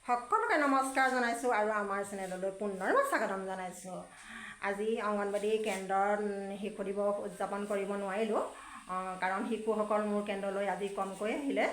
সকলোকে নমস্কাৰ জনাইছোঁ আৰু আমাৰ চেনেললৈ পুনৰবাৰ স্বাগতম জনাইছোঁ। আজি অংগনবাড়ী কেন্দ্ৰত শিশু দিৱস উদযাপন কৰিব নোৱাৰিলোঁ, কাৰণ শিশুসকল মোৰ কেন্দ্ৰলৈ আজি কমকৈ আহিলে।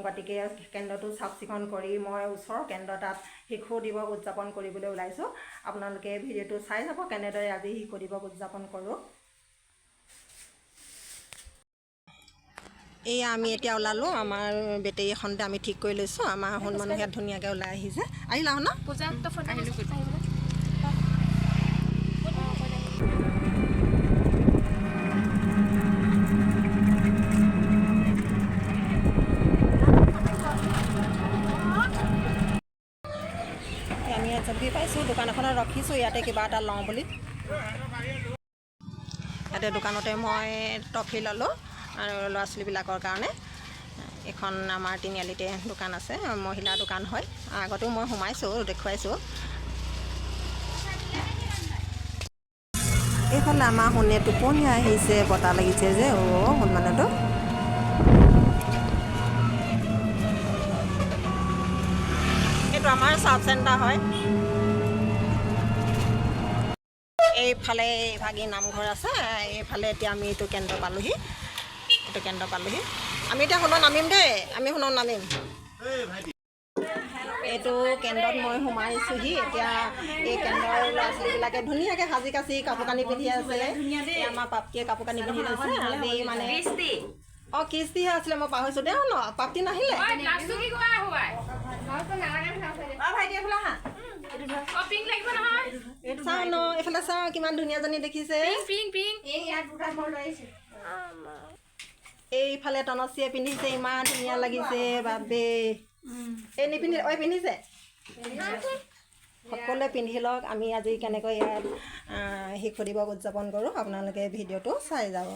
গতিকে কেন্দ্ৰটো চাফ চিকুণ কৰি মই ওচৰৰ কেন্দ্ৰ এটাত শিশু দিৱস উদযাপন কৰিবলৈ ওলাইছোঁ। আপোনালোকে ভিডিঅ'টো চাই যাব কেনেদৰে আজি শিশু দিৱস উদযাপন কৰোঁ। এয়া আমি এতিয়া ওলালোঁ, আমাৰ বেটেৰী এখনতে আমি ঠিক কৰি লৈছোঁ। আমাৰ সোণ মানুহ ইয়াত ধুনীয়াকৈ ওলাই আহিছে। আহিলা ন? আমি ইয়াত চব্জি পাইছোঁ, দোকান এখনত ৰখিছোঁ, ইয়াতে কিবা এটা লওঁ বুলি। ইয়াতে দোকানতে মই টফি ল'লোঁ আৰু ল'ৰা ছোৱালীবিলাকৰ কাৰণে। এইখন আমাৰ তিনিআলিতে দোকান আছে, মহিলা দোকান হয়। আগতেও মই সোমাইছোঁ, দেখুৱাইছোঁ। এইফালে আমাৰ সোণে টোপনি আহিছে, বতাহ লাগিছে যে। অ' সোণ মানুহটো এইটো আমাৰ চাব চেণ্টাৰ হয়। এইফালে এইভাগি নামঘৰ আছে, এইফালে এতিয়া আমি এইটো কেন্দ্ৰ পালোহি, এইটো কেন্দ্ৰ পালোহি। আমি এতিয়া সোণত নামিম দেই, আমি সোণত নামিম। এইটো কেন্দ্ৰত মই সোমাইছোঁহি। এতিয়া এই কেন্দ্ৰৰ ল'ৰা ছোৱালীবিলাকে ধুনীয়াকৈ সাজি কাচি কাপোৰ কানি পিন্ধি আছে। এই আমাৰ পাপ্তিয়ে কাপোৰ কানি পিন্ধি লৈছে আজি। মানে অঁ, কিস্তিহে আছিলে, মই পাহৰিছোঁ দেই। ন পাপ্তি নাহিলে। চাওঁ ন, এইফালে চাওঁ, কিমান ধুনীয়াজনী দেখিছে। এইফালে তনচিয়ে পিন্ধিছে, ইমান ধুনীয়া লাগিছে বাবে। এই নিপিন্ধি, ঐ পিন্ধিছে, সকলোৱে পিন্ধি লওক। আমি আজি কেনেকৈ ইয়াত শিশু দিৱস উদযাপন কৰোঁ, আপোনালোকে ভিডিঅ'টো চাই যাব।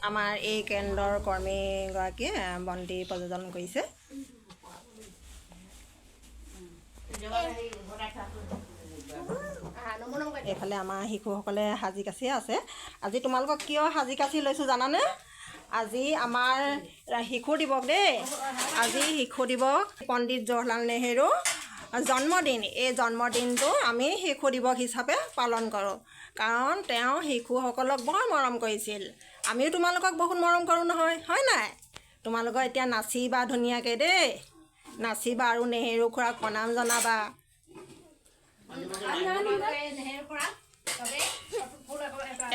আমাৰ এই কেন্দ্ৰৰ কৰ্মীগৰাকীয়ে বন্তি প্ৰজ্বলন কৰিছে। এইফালে আমাৰ শিশুসকলে সাজি কাচি আছে। আজি তোমালোকক কিয় সাজি কাচি লৈছোঁ জানানে? আজি আমাৰ শিশু দিৱস দেই। আজি শিশু দিৱস, পণ্ডিত জৱাহৰলাল নেহেৰু জন্মদিন। এই জন্মদিনটো আমি শিশু দিৱস হিচাপে পালন কৰোঁ, কাৰণ তেওঁ শিশুসকলক বৰ মৰম কৰিছিল। আমিও তোমালোকক বহুত মৰম কৰোঁ নহয়, হয় নাই? তোমালোকৰ এতিয়া নাচিবা ধুনীয়াকৈ দেই, নাচিবা আৰু নেহেৰু খুৰাক প্ৰণাম জনাবা।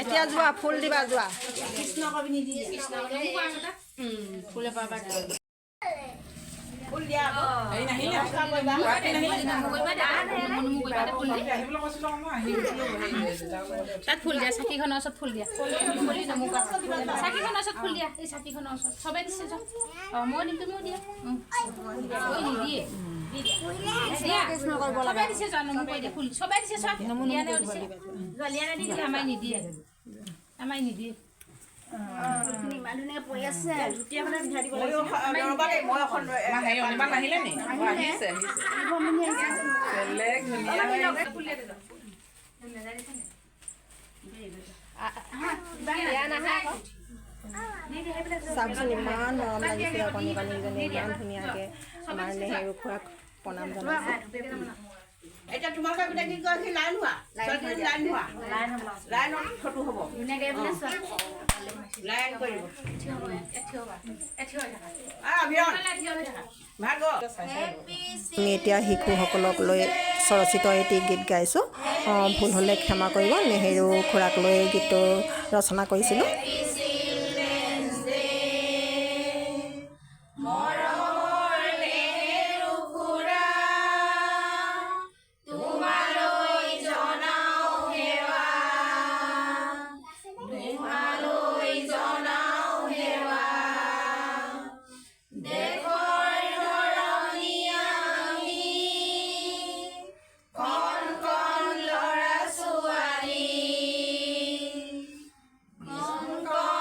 এতিয়া যোৱা, ফুল দিবা যোৱা। তাত ফুল দিয়া, চাকিখনৰ ওচৰত ফুল দিয়া, চাকিখনৰ ওচৰত ফুল দিয়া, এই চাকিখনৰ ওচৰত চবে দিছে। অঁ, মই দিম, তুমিও দিয়া। নিদিয়ে, চবে দিছে, যোৱা, নমু কৈ দিয়া। ফুল চবে দিছে, চব দিছে, আমাৰ নিদিয়ে, আমাৰ নিদিয়ে। চাওকচোন, ইমান মৰম লাগিছে অকণি অকণিজনী, ইমান ধুনীয়াকৈ আমাৰ নেহেৰু খুৰাক প্ৰণাম জনাইছে। এতিয়া তোমালোকে গোটেই কি কয়, লাইন হোৱা, লাইন হোৱা, লাইনত ফটো হ'ব, লাইন কৰিব। আমি এতিয়া শিশুসকলক লৈ স্বৰচিত এটি গীত গাইছোঁ। ভুল হ'লে ক্ষমা কৰিব। নেহেৰু খুৰাক লৈ গীতটো ৰচনা কৰিছিলোঁ। কণ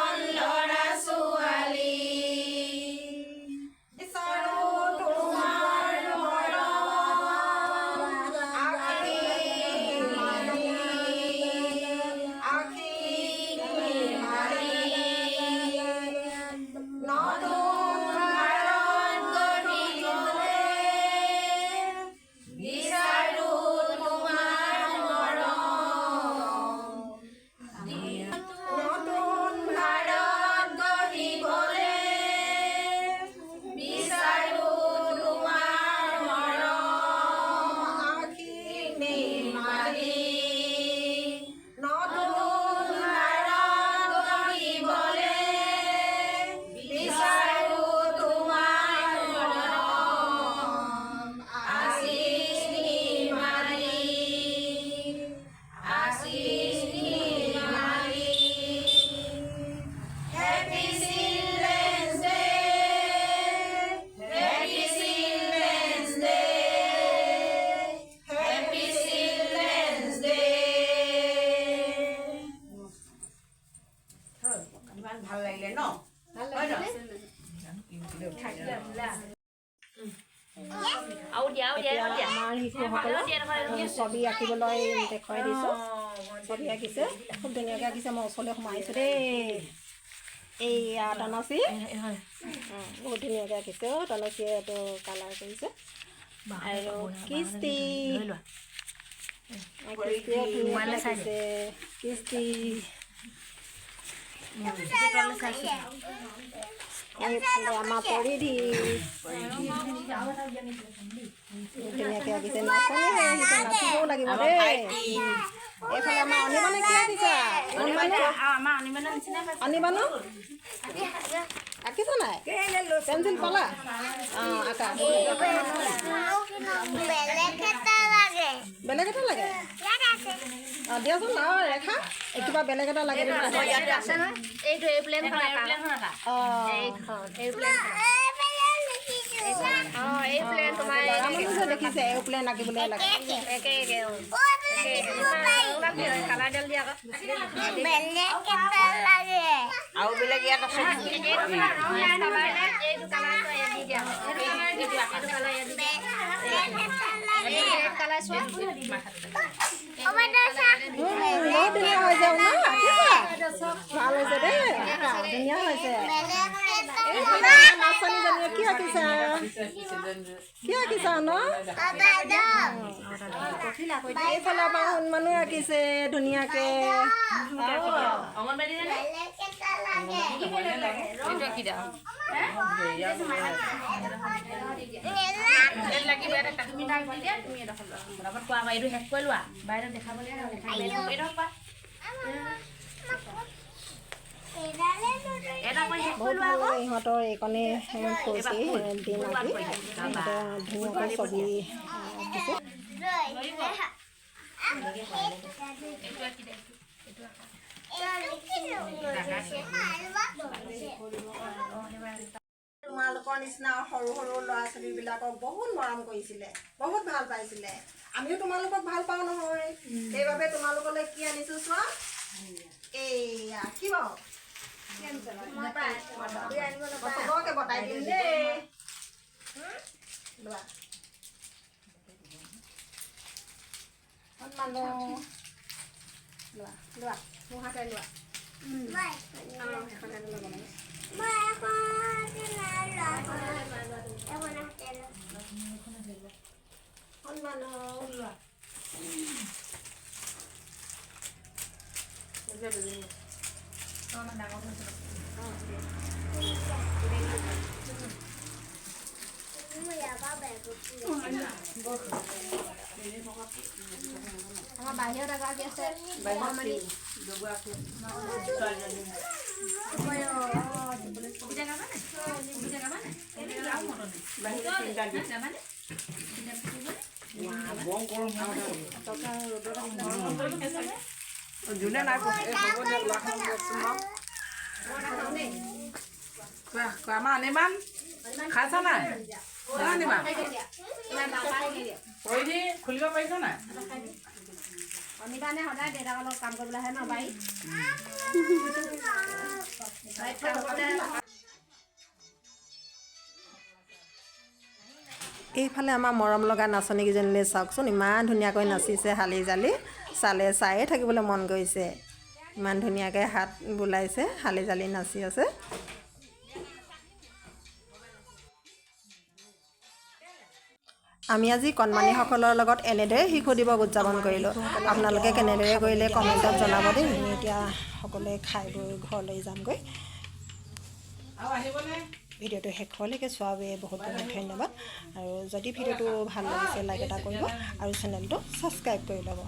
এতিয়া আমাৰ শিশুসকলক ছবি আঁকিবলৈ দেখুৱাই দিছোঁ। ছবি আঁকিছে, খুব ধুনীয়াকৈ আঁকিছে। মই ওচৰলৈ সোমাই আহিছোঁ দেই। এইয়া তনচী, বহুত ধুনীয়াকৈ আঁকিছে। অ' তনচীয়ে এইটো কালাৰ কৰিছে। আৰু কৃষ্টি, কৃষ্টিয়ে ধুনীয়াকৈ আঁকিছে। কৃষ্টি। এইফালে আমাৰ পৰিধি ধুনীয়াকৈ আঁকিছে। নাচনী হৈ আহিছে, নাচিবও লাগিব দেই। এইফালে আমাৰ অনিমানে কি আঁকিছে? অনিমানো আঁকিছা নাই? পেঞ্চিল পালা? অঁ, আঁকা। বেলেগ এটা লাগে? অঁ, দিয়াচোন। অঁ, ৰেখা, কিবা বেলেগ এটা লাগে। অঁ, মানুহ যে দেখিছে এৰোপ্লেন আঁকিবলৈ লাগে। আৰু বেলেগ ইয়াত আছে। বহুত ধুনীয়া হৈছে ন? ভাল হৈছে দেই, ধুনীয়া হৈছে। নাচনীজনীয়ে কি আঁকিছা? কি আঁকিছা ন? এইফালে আমাৰ মানুহ আঁকিছে ধুনীয়াকে। বহুত ভাল লাগে ইহঁতৰ এইকণে ফূৰ্তি দিন আঁকি। ইহঁতে ধুনীয়াকৈ ছবি আঁকিছে। তোমালোকৰ নিচিনা সৰু সৰু ল'ৰা ছোৱালীবিলাকক বহুত মৰম কৰিছিলে, বহুত ভাল পাইছিলে। আমিও তোমালোকক ভাল পাওঁ নহয়, সেইবাবে তোমালোকলৈ কি আনিছোঁ চোৱা। এইয়া কি বাৰু? চবকে বতাই দিম দেই। লোৱা মানুহ, লোৱা লোৱা, মোৰ হাতে লোৱা। মানুহ লোৱা। আমাৰ বাহিৰত এগৰাকী আছে। আমাৰ অনিমান খাইছা নাই? অনিমান পৰিধি খুলিব পাৰিছা নাই? অনিবানে সদায় দেউতাকৰ লগত কাম কৰিবলৈ আহে ন বাৰীত। এইফালে আমাৰ মৰম লগা নাচনীকেইজনীলৈ চাওকচোন, ইমান ধুনীয়াকৈ নাচিছে হালি জালি। চালে চায়ে থাকিবলৈ মন গৈছে। ইমান ধুনীয়াকৈ হাত বুলাইছে, হালি জালি নাচি আছে। আমি আজি কণমানিসকলৰ লগত এনেদৰে শিশু দিৱস উদযাপন কৰিলোঁ। আপোনালোকে কেনেদৰে কৰিলে কমেণ্টত জনাব দেই। আমি এতিয়া সকলোৱে খাই বৈ ঘৰলৈ যামগৈ। ভিডিঅ'টো শেষলৈকে চোৱাৰ বাবে বহুত বহুত ধন্যবাদ। আৰু যদি ভিডিঅ'টো ভাল লাগিছে, লাইক এটা কৰিব আৰু চেনেলটো ছাবস্ক্ৰাইব কৰি ল'ব।